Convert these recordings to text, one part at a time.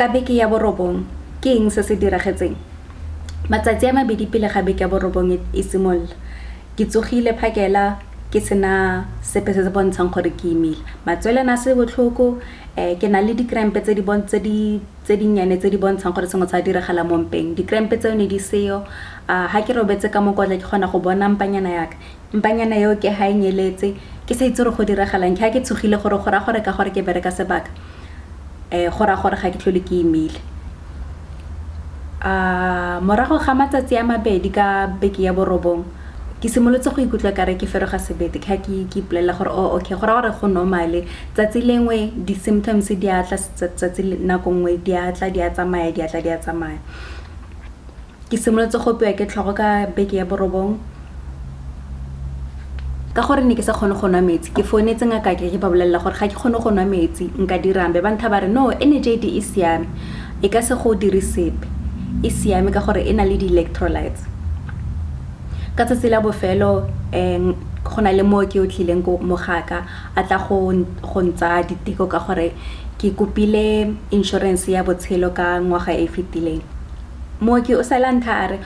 Ka beke ya borobong, ke eng se se diragetseng? Matsatsi a mabedi pele ga beke ya borobong e simolola, ke tsogile phakela ke sena sepe se se bontshang gore ke imile. Matswele a ne a se botlhoko, ke na le dikrempe tse di tse di tse dinnyane tse di bontshang gore sengwe sa diragala mo mpeng. Dikrempe tseo ne di seyo. Ga ke robetse ka mokotla ke kgona go bona mpanyana yaka. Mpanyana eo ke ga e nyeletse, ke sa itse gore go diragalang. Ke ga ke tshogile gore go raya gore ka gore ke bereka sebaka, go raya gore ga ke tlhole ke imile. Morago ga matsatsi a mabedi ka beke ya borobong, ke simolotse go ikutlwa kare ke feroga sebete. Ke ga ke ipolelela gore, oh okay, go raya gore go normal-e. Tsatsi lengwe di-symptoms di a tla, tsatsi nako nngwe di a tla di a tsamaya, di a tla di a tsamaya. Ke simolotse go opiwa ke tlhogo ka beke ya borobong ka gore ne ke sa kgone go nwa metsi. Ke founetse ngaka ke ba bolelela gore ga ke kgone go nwa metsi, nka dirang? Be ba ntha ba re no, Energade e siame, e ka se go dire sepe, e siame ka gore e na le di-electrolytes. Ka tsatsi la bofelo, go na le mooki o tlileng ko mo gaka a tla go ntsaya diteko ka gore ke kopile insurance ya botshelo ka ngwaga e fetileng. Mooki o sala ntha a re,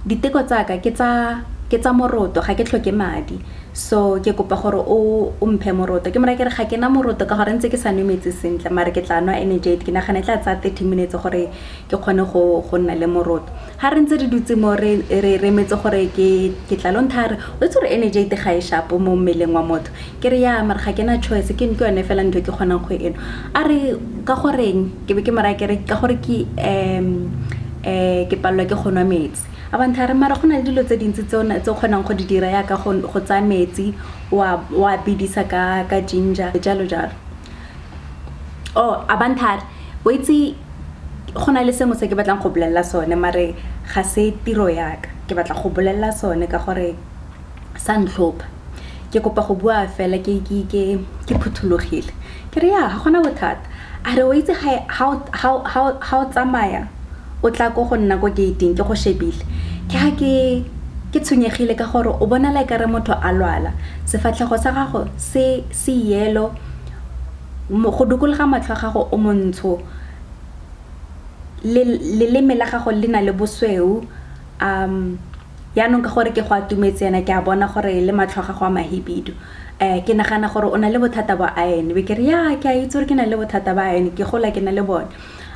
diteko tsaka ke tsa moroto, ga ke tlhoke madi, so ke kopa gore o mphe moroto. Ke mo raya ke re ga ke na moroto ka gore ntse ke sa nwe metsi sentle, mare ke tla nwa Energade. Ke nagana e tla tsaya 30 minutes gore ke kgone go nna le moroto. Ga re ntse re dutse mo re remetse gore ke tla lo ntha a re, o itse gore Energade ga e sharp mo mmeleng wa motho? Ke re ya, mare ga ke na choice, ke yone fela ntho e ke kgonang go e nwa. A re ka goreng? Ke be ke mo raya ke re ka gore ke palelwa ke go nwa metsi. A ba ntha a re mara go na le dilo tse dintsi tse o kgonang go di dira yaka go tsaya metsi wa bidisa ka ginger, jalo jalo. Oh, a ba ntha a re, o itse go na le sengwe se ke batlang go bolelela sone, mare ga se tiro yaka, ke batla go bolelela sone ka gore sa ntlhopha. Ke kopa go bua fela ke phuthologile. Ke re ya, ga gona bothata. A re o itse ga o tsamaya o tla ko go nna ko gate-ing ke go shebile, ke ga ke tshwenyegile ka gore o bonala e kare motho a lwala. Sefatlhego sa gago se yellow, go dikologa matlho a gago o montsho, leleme la gago le na le bosweu. Yaanong ka gore ke go atumetse yana, ke a bona gore le matlho a gago a mahibidu. Ke nagana gore o na le bothata ba iron. Be ke re ya, ke a itse gore ke na le bothata ba iron, ke gola ke na le bone.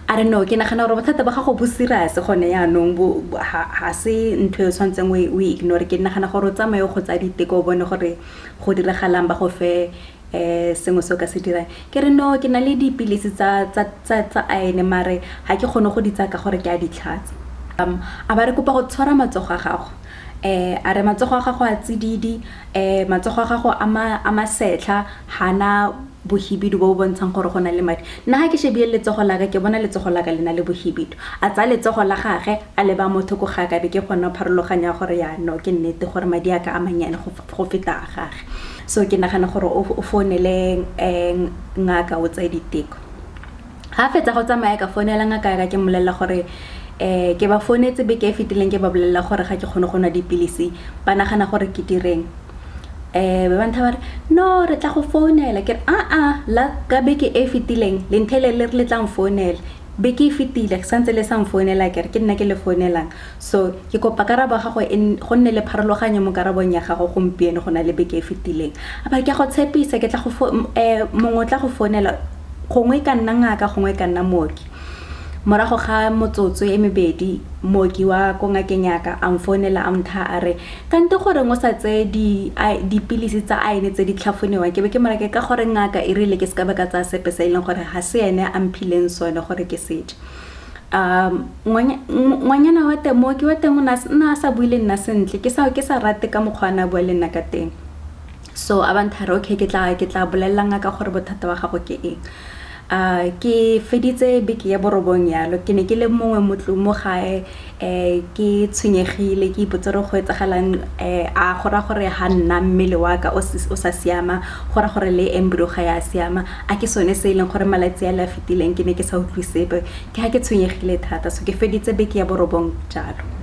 A re no, ke nagana gore bothata ba gago bo serious gone yaanong, ga se ntho e o tshwanetseng o e ignore. Ke nagana gore o tsamaye go tsaya diteko, o bone gore go diragalang, ba go fe sengwe se o ka se dirang. Ke re no, ke na le dipilisi tsa iron, mare ga ke kgone go di tsaya ka gore ke a di tlhatsa. A ba re kopa go tshwara matsogo a gago. A re matsogo a gago a tsididi, matsogo a gago a masetlha, ga na bohibidu bo bo bontshang gore go na le madi. Nna ga ke shebile letsogo laka, ke bona letsogo laka le na le bohibidu. A tsaya letsogo la gage a leba mo thoko ga ka, be ke kgona pharologanya gore ya no, ke nnete gore madi a ka a mannyane go feta a gage. So ke nagana gore o founele ngaka o tseye diteko. Ga fetsa go tsamaya, ka founela ngaka ya ka, ke mmolelela gore ke ba founetse beke e fetileng, ke ba bolelela gore ga ke kgone go nwa dipilisi, ba nagana gore ke direng? Be ba ntha ba re no, re tla go founela. Ke re aa, la ka beke e fetileng le nthele le re le tlang founela, beke e fetile santse le sa mfounela. Ke re ke nna ke le founelang, so ke kopa karabo ya gago go nne le pharologanyo mo karabong ya gago gompieno go na le beke e fetileng. A ba re ke a go tshepisa, ke tla go mongwe o tla go founela, gongwe e ka nna ngaka, gongwe e ka nna mooki. Morago ga motsotso e mebedi, mooki wa ko ngakeng yaka a mfounela, a ntha a re kante goreng o sa tseye dipilisi tsa iron tse di tlhafunewang? Ke be ke mo raya ka gore ngaka e rile ke se ka ba ka tsaya sepe se e leng gore ga se ene a mphileng sone gore ke se je. Ngwanyana wa teng, mooki wa teng, o ne a sa bue le nna sentle, ke sa rate ka mokgwa a ne a bua le nna ka teng. So a ba ntha re okay, ke tla bolelela ngaka gore bothata wa gago ke eng. Ke feditse beke ya borobong yalo, ke ne ke le mongwe mo gae, ke tshwenyegile, ke ipotsa gore go etsagalang. A go raya gore ga nna mmele wa ka o sa siama, go raya gore le embryo ga ya siama? A ke sone se e leng gore malatsi a le a fetileng ke ne ke sa utlwe sepe? Ke ga ke tshwenyegile thata. So ke feditse beke ya borobong jalo.